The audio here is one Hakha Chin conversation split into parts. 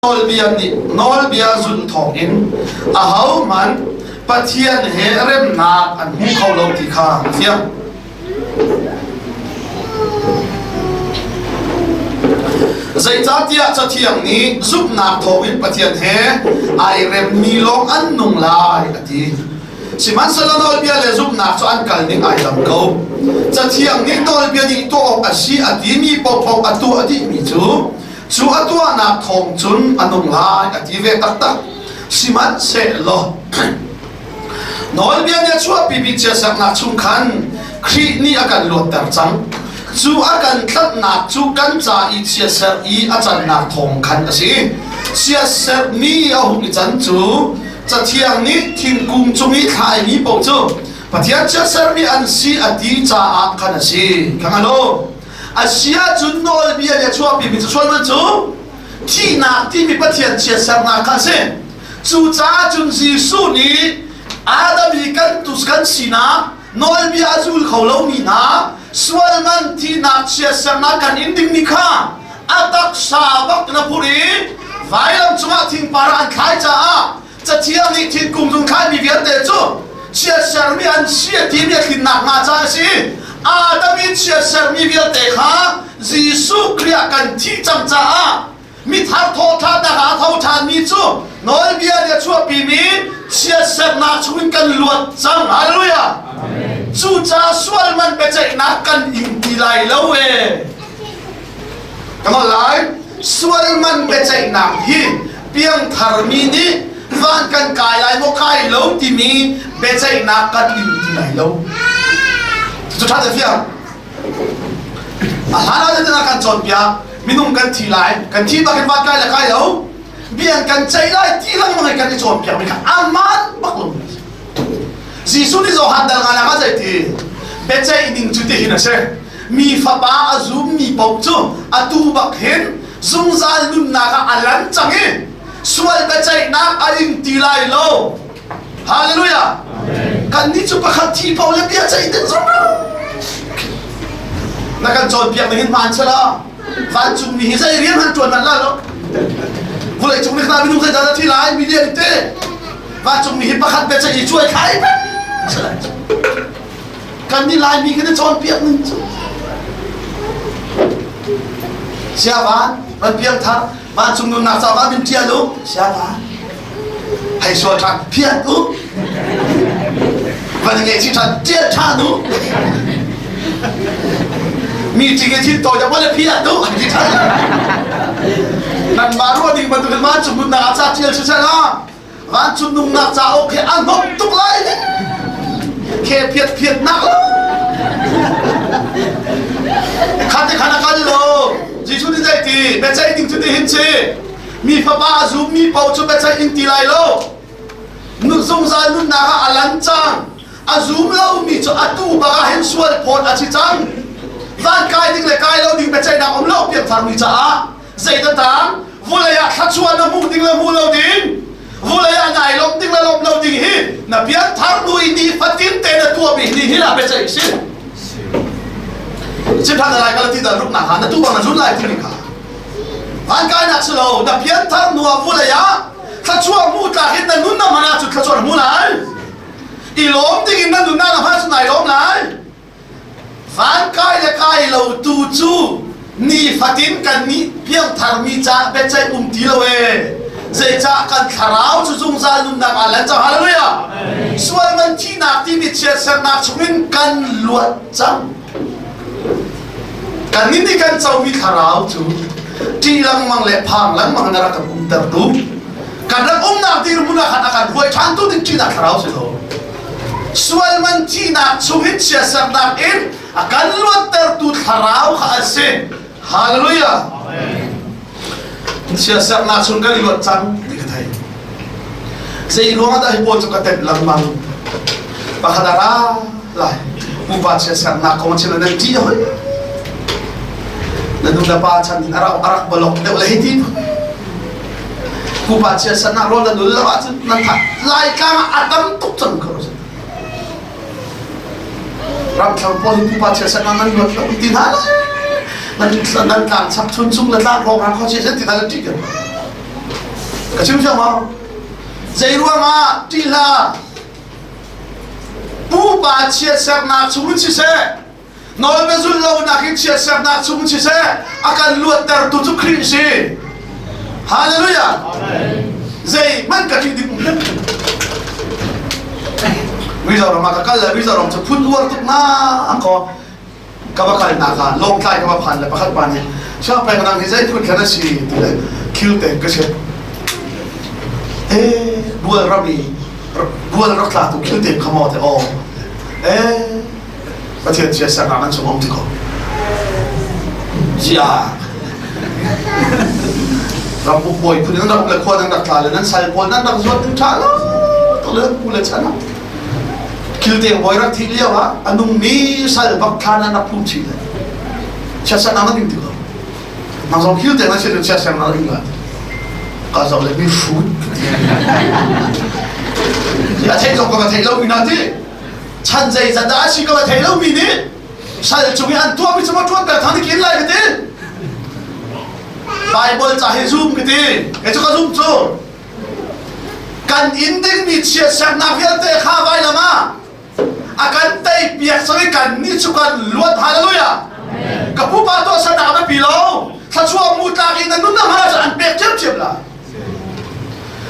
Nawlbia nih nawlbia zulh thawngin ahohmanh Pathian he remnak an hmu kho lo ti kha a fiang. Zeicahtiah Cathiang nih zumhnak thawngin Pathian he ai remmi lawng an nung lai a ti. Sihmanhsehlaw nawlbia le zumhnak cu an kal ning ai dang ko. Cathiang nih nawlbia nih tuah awk a si a timi paohpaoh a tuah dihmi cu Cu a tuahnak thawng cun a nung lai a ti ve taktak. Sihmanhsehlaw nawlbia nih a chuahpimi chiatserhnak chung khan Khrih nih a kan luatter cang. Cu a kan tlanhnak cu kan ca i chiatserh i a cannak thawng khan a si. Chiatserhmi a hung i can cu Cathiang nih thingkung cung i thlaimi paoh cu Pathian chiatserhmi an si a ti caah khan a si. Kha hngal u. A si ahcun nawlbia nih a chuahpimi cu sualman cu thihnak timi Pathian chiatsernak kha a si. Cucaah cun Jesuh nih Adam i kan tu kan sinak nawlbia a zul kho lomi hna sualman thihnak chiatsernak kan in dingmi kha a taksa bak na phur i vailam cungah thingpar ah an thlai caah Cathiang nih thingkung cung thlaimi vialte cu chiatsermi an si a timi a tlinnak hnga caah a si. Adam i chiatsermi vialte kha Jesuh Khrih ah kan thih cang caah mithar thawhṭhannak ah a tho ṭhanmi cu nawlbia nih a chuahpimi chiatsernak chungin kan luat cang. Hallelujah! Cucaah sual man biaceihnak kan ing ti lai lo ee. Ka holh lai. Sual man biaceihnak hi piangtharmi nih van kan kai lai maw kai lo timi biaceihnak kan ing ti lai lo. Cu ṭha te fiang. A hlan ah zeitindah kan cawnpiak minung kan thi lai kan thi bak in van kai le kai lo bian kan ceih lai ti lengmang in kan i cawnpiak mi kha aman bak lo. Jesuh nih Johan dal nga nak ah zeiti biaceih ning cu tihin a si. Mi fapa a zummi paoh cu atu bak hin zungzal nunnak ah a lan cang i sual biaceihnak a ing ti lai lo. Hallelujah. Kannih cu pakhat thi paoh le bia ceih ding zong na kan cawnpiak ning hin hmaan sela vancung mi hi zei rian han ṭuan manh la lo vulei cung nih kha minung zei dah thi lai million te vancung mi hi pakhat biaceih i cuai thlai kan nih Laimi kan i cawnpiak ning cu siavan van piangthar vancung nunnak ca va min ṭial u siavan hei sual ṭhan phiat u van ngeih chi ṭhan ṭial ṭhan u mi ṭing i thin tawi deuh le phiat u an ti ṭhan nan mah ruah ding bantukin vancung nunnak ah ca ṭial si seh la Vancung nungnak cauk hi a hnawm tuk lai ne. Khe phiat phiat nak lo. Khat te khan a kal lo. Jesuh nih zei ti biaceih ding cu ti hin si. Mi fapa a zummi paoh cu biaceih in ti lai lo. Nu zungzal nunnak ah a lan cang. A zum lomi cu atu bak ah hin sual phawt a si cang. Van kai ding le kai lo ding biaceihnak um lo piangthar mi caah Zeidah tang? Vulei ah thluachuah na hmuh ding le hmuh lo ding, vulei ah nai lawmh ding le lawmh lo ding hi na pianthar hnu i ni fatin te na tuahmi ni hi lah biaceih si. Chim than lai kala ti dan ruk na ha na tu bang na zun lai timi kha. Van kai nak si lo na pianthar hnu ah vulei ah thluachuah hmuh tlak in na nun na hman ahcun thluachuah na hmu lai. I lawm ding in na nun na hman ahcun nai lawm lai. Van kai le kai lo tu cu nifatin kan nih piangtharmi ca biaceih um ti lo ee. Zeicah kan thlarau cu zungzal nunnak ah lan cang. Hallelujah. Sual man thihnak timi chiatsernak chungin kan luat cang. Kan nih nih kan comi thlarau cu ṭih lengmang le phang lengmang in a rak kan umtertu kan rak umnak dirhmun ah khan a kan hruai ṭhan tu ding ṭihnak thlarau si lo. Sual man thihnak chungin chiatsernak in a kan luattertu thlarau kha a si. Hallelujah. Chiatsernak chung kan luat cang ti ka thei. Zei ruang ah dah hi pawl cu ka tenh lengmang. Pakhat a ra lai. Pupa chiatsernak kong chim nan ṭih hoi. Na nu le pa chan in a rak a rak bolok deuh le hei ti. Pupa chiatsernak rawl na nul lo ahcun na that Laitlang ah a tam tuk cang ko. Ramthlo pawl hi pupa chiatsernak nan luat lo ti hna lai. Nan nan tlang chak chun chung le tlang rawng rang kho chiatser ti hna le ṭih kan. Ka chim siang maw? Zei ruangah ṭih hlah? Pupa chiatsernak chungin siseh, nawl na zulh lonak in chiatsernak chungin siseh, a kan luattertu cu Khrih si. Hallelujah! Zeihmanh ka ṭih ding um Mizoram ah ka kal le Mizoram cu phun uar tuk na ko. Ka va kalnak ah Lawngtlai ka va phan le pakhat pa nih Siang peng nang hi zei phun khan a si ti le khil te ka chim. Eh bual ram i bual rak tla tu khil te kha maw te aw. Eh Pathian chia sang ah nan chung om ti ko. Zia Rambuk bawi phun nan rak le khua nan rak tla le nan sal pawl nan rak zuat ding tha lo to le pu le chan ah Kilteng bawi rak thih lio ah a nungmi sal bak thlan an rak phum chih le chiatserh na ding ti ko nang zong kilteng na si chiatserh na ding la ka zoh le mi hrut a theih zong ka theih lo mi na ti chan zei zat dah a si ka thei lo mi nih sal cung i an tuah mi cu ma tuan ter thang kin lai ka ti Bible ca hi zoom ka ti kei cu ka zoom cu Kan in dingmi chiatsernak vialte kha vailam ah a kan tei piak cang i kan nih cu kan luat. Hallelujah! Ka pupa tuahsernak a biapi lo. Thluachuah mu tlak in na nun na hman ahcun an pek ṭhiamṭhiam lai.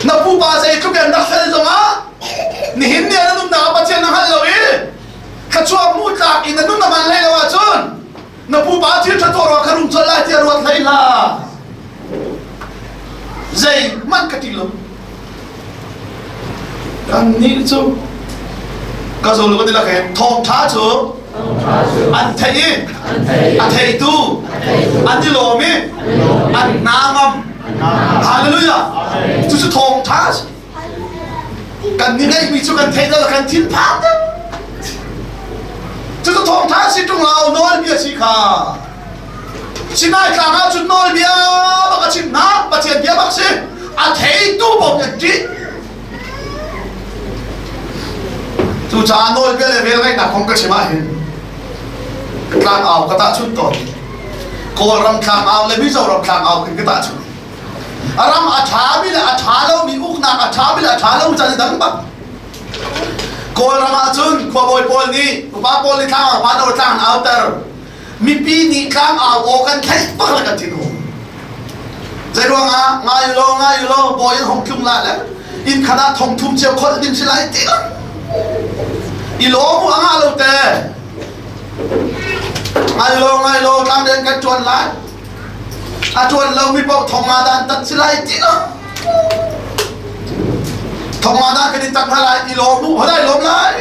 Na pupa zeitluk in rak fel zongah nihin ni ah na nunnak ah Pathian na hngalh lo i thluachuah mu tlak in na nun na hman hlei lo ahcun na pupa thil ṭha tuah ruang kha rum colh lai tiah ruat hlei hlah. Zeihmanh ka ti lo. Kannih cu ka zul ka ti lak hin thawngṭha cu an theih i a theitu an i lawm i an hna ngam. Hallelujah! Cucu thawngṭha a si. Kan ni ngeihmi cu kan theih lo kan thinphang deuh. Cucu thawngṭha a si ṭung lo nawlbia si kha. Sinai tlang ah cun nawlbia bak a chim hna, Pathian bia bak si. A theitu paoh nih an ṭih. Cucaah nawlbia le velngeihnak kong ka chim ahhin tlangau ka tahchunh tawn. Kawlram tlangau le Mizoram tlangau khin ka tahchunh. A ram a ṭhami le a ṭha lomi uknak a ṭhami le a ṭha lomi caan i dang bak. Kawlram ah cun khuabawi pawl nih upa pawl nih tlangau pa no tlang an auter. Mipi nih tlangau aw kan theih bak le kan thin hung. Zei ruangah ngai law ngai law bawi in hong tlung la le inn khat ah thong thum cio kholh ding si lai ti i lawm u a ngah lo te ngai law ngai law tlang den kan tuan lai a tuan lo mi paoh thong nga dan tat si lai ti lo thong nga dan kan in tat hna lai i lawm u hodai lawm lai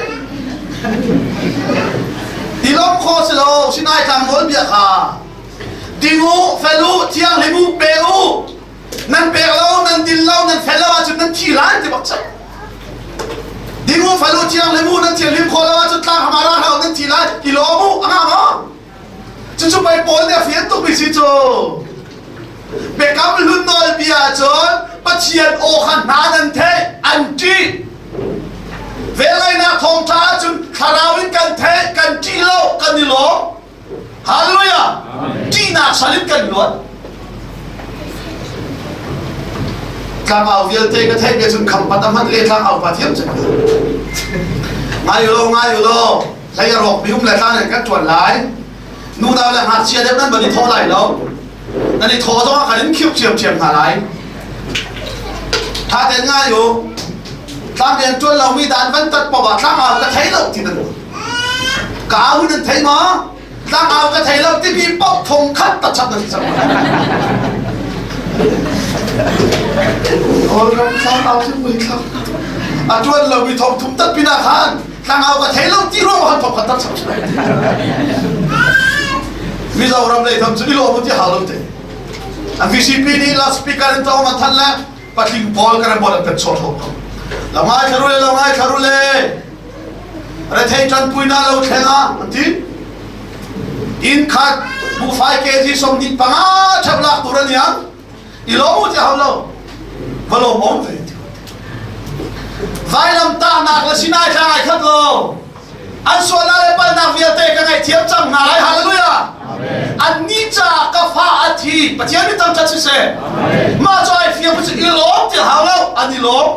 i lawm kho si lo sinai tlang nawl bia kha ding u fel u thianghlim u pe u nan pek lo nan din lo nan fel lo ahcun nan thi lai ti bak cang ding u fel u thianghlim u nan thianghlim kho lo ahcun tlang hamara hlau nan thi lai i lawm u anga maw Cucu pei Paul nih a fian tukmi si cu. Biakam hlun nawlbia ahcun Pathian aw kha hna nan theih, an ṭih. Velngeihnak thawngṭha ahcun thlarau in kan theih, kan ṭih lo, kan i lawm. Hallelujah! Ṭihnak sal in kan luat. Tlangau vialte ka theih bia cun khampat a hman le tlangau pa thiam cun. Ngai u law, ngai u law. Hlei a rawkmi um le tlang in kan ṭuan lai. Nunau le ngakchia deuh nan van i thawh lai lo. Nan i thawh zongah kan in khiuk ṭhiamṭhiam hna lai. Ṭha tein ngai u. Tlang rian ṭuan lomi dan van tat paoh ah tlangau ka thei lo ti nan ka au nan thei maw? Tlangau ka thei lo timi paoh thong khat ta chap nan cang. Kawlram tlangau cu mui thlang. A ṭuan lomi thong thum tat pinah khan tlangau ka thei lo ti ruang han thong khat tat chap Mizoram lei tham cu i lawm ti hau lo te. An VCP nih loudspeaker in tawng an than le patling pawl kan bon an kan chawt ho ko. Lo ngai thla rule lo ngai thla rule. Rethei ṭanpui na lo thleng ah an ti. Inn khat buhfai kg 25 ṭhep lak tur an iang. I lawm u ti hau lo. Va lawm awm ve. Vailamtahnak le Sinai tlang ai khat lo. An sualnak le palhnak vialte ka ngaihthiam cang hna lai. Hallelujah. Annih caah ka fa a thi. Pathian mi thangṭhat siseh. Mah cu ai fiang cu i lawm ti hau. An i lawm.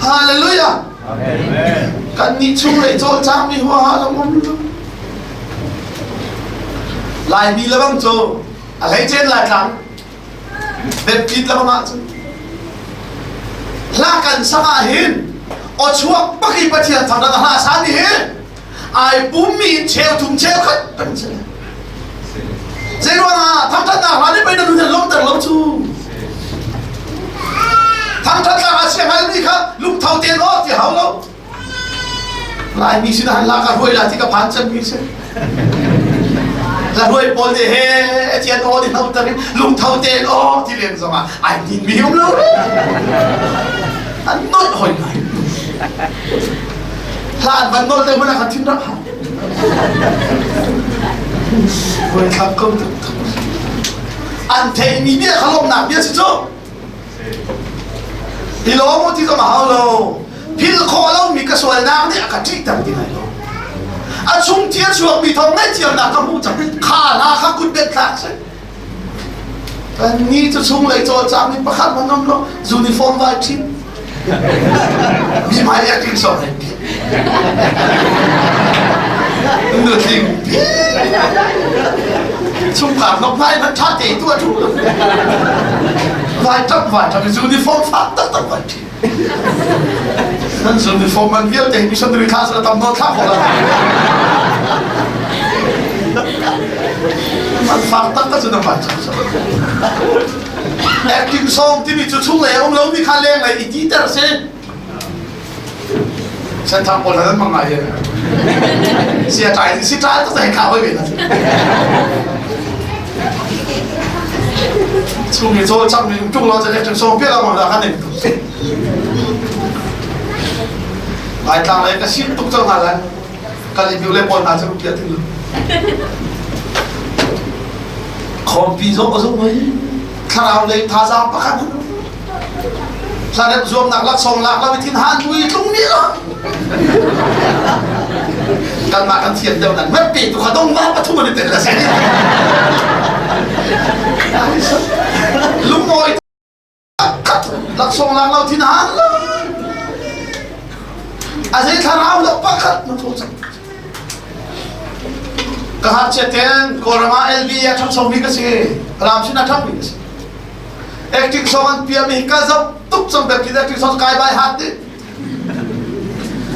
Hallelujah. Kan nih chunglei cawlcangmi huaha zong um lo. Laimi le bang cu a hleicen Laitlang biapit le bang ahcun hla kan sak ah hin aw chuak bak i Pathian thangṭhat a hla sa ni hi ai pummi in cheu thum cheu khat kan si. Zei ruangah thangṭhatnak hla nih pei na nun hi lawmter lo cu. Thangṭhatnak a chia hngalmi kha lungtho tein aw ti hau lo. Laimi sin han lak a ruai la ti ka phan cemmi si. La ruai pawl nih he tian aw ni hno ter in lungtho tein aw ti len zongah ai hnin mi um lo. An nolh hoi ngai. Hlan van nol te hmun ah khan thin rak hang. Buaithlak ko taktak. An theihmi bia kha lawmhnak bia si cu. I lawm u ti zong a hau lo. Philh khawh lomi ka sualnak nih a ka ṭihter ti lai lo. A chung thil chuakmi thawng ngaihthiamnak ka hmuh cang. Kha hla kha kut bet thlak si. Kannih cu chunglei cawlcangmi pakhat hmanh um lo, uniform vai ṭhin. Mi hmai a ṭin sawh hei. Nutling pi. Chungkhar nok ngai hmanh ṭha te tu a ṭhu lo. Vai ṭap vai ṭap uniform fak taktak vai ṭhin. Nan uniform man vialte hi missionary thla sila tam nawn thla khawh la. Man fak taktak cu na van cang. Acting song timi cu chunglei a um lomi kha lenglei i titer si. Senthang pawl nan mang ngai sia ṭai si ṭai tak hei khah hoi ve na. Chung i cawl cang mi ṭung lo cun acting song piak lang la kan ning. Laitlang lei ka sim tuk cang hna lai. Kan i le pawl hna cu piah ti lo. Khawmpi zong a zung hoi. Thlarau lei thazaang pakhat Thlarep zuamnak laksawng lak lo i thin han mui tlung ni lo. Kanmah kan thiam deuh nan mat pe tu kha dong va pathum an i tel la si. Lungawi laksawng lak lo thin han lo. A zei thlarau lo pakhat na tho cang. Ka hngakchia ten Kawlram ah LB a ṭhangchomi ka si. Ram sin a ṭhangmi ka si. Acting song an piami hi ka zoh tuk cang bek khi acting song kai bai hat dih.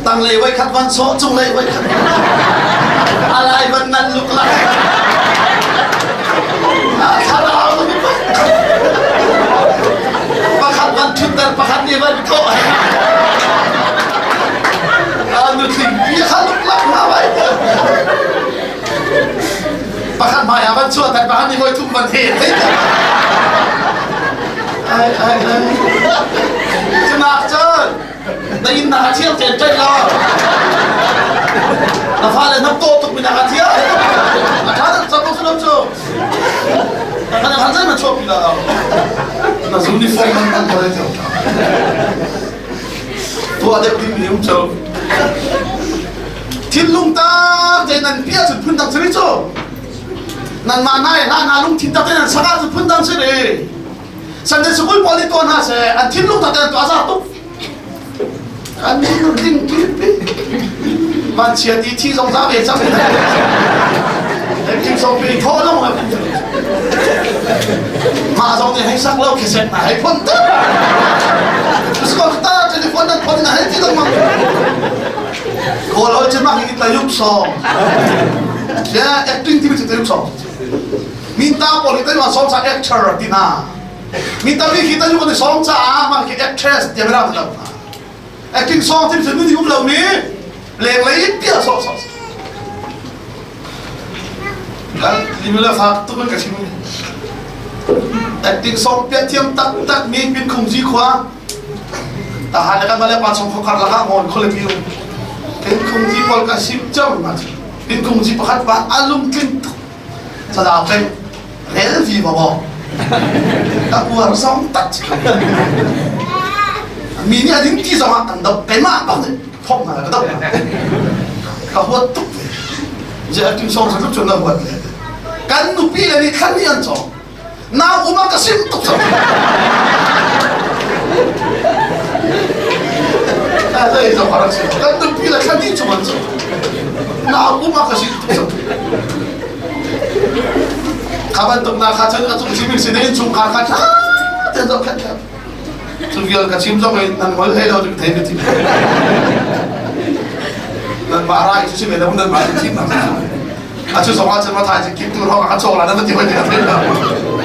Tanglei voi khat van sawh, cunglei voi khat. Alai van nan luk lai. Thlarau pakhat van ṭhutter, pakhat nih van kawh. Nutling pi kha luklak hna vai. Pakhat hmai ah van chuah tak pakhat nih voi thum van he. Ai ai ai. Cunak cun na inn na thiam ten ṭai lo. Na fale na to tuk mi na thiam. A ṭha deuh cang ko su lo cu. Kan han zai ma chuah pi la. Na zum ni phone man man ko le. Tuah deuh ding mi um cu. Thinlung tak tein nan piah cun phundang si cu. Nanmah nai hla hna lungthin tak tein nan sak ahcun phundang si ri. Sunday school pawl nih tuah hna seh an thinlung tak tein an tuah za tuk. An thinlung ding pi. Vanchia ti thi zong za ve cang. Engkim song pi thaw long Mah zong nih hei sak lo kheset na hei phon ta. Skol ta telephone nan phon na hei ti dong mang. Kawl hol cun mah hi tlayuk song. Ya acting ti mi cu tlayuk song. Minta pawl hi tayuk song sa actor ti na. Minta mi khi tayuk an song caah mah khi actress ti mi ra ti lo. Acting song ti mi cu nun um lo mi lenglei piah sawh sawh. Limila fak tuk in ka chim. Acting song piah thiam taktak mi pin khung zi khua. Tahan le kan male pa chong khokar laka ngon khole piu. Pin khung zi pol ka sim cham ma. Pin khung zi pakhat pa alung tling tuk. Sada peng rel vi ba bo. Ka uar song tak. Mi nih ading ti zong ah kan dok keimah bak nih thok hna ka dok hna. Ka huat tuk ve. Je acting song sa cun na huat le. Kan nupi le nih thlan nih an cawng. Nau uma ka sim tuk cang. a rak si. Kan nupi le thla hnih chung an cu. Nau um a ka si tuk. Kha bantuk na kha cun a cung chiming sin in chungkhar kha tha te zoh khat khat. Cu vial ka chim zong in nan ngol hlei lo cu thei ka chim. Nan mah rai cu si ve lo nan mah chim na. A cu zong ah cun ma thai kip tu hrawng a ka cawk la nan ti hoi te ka thei lo.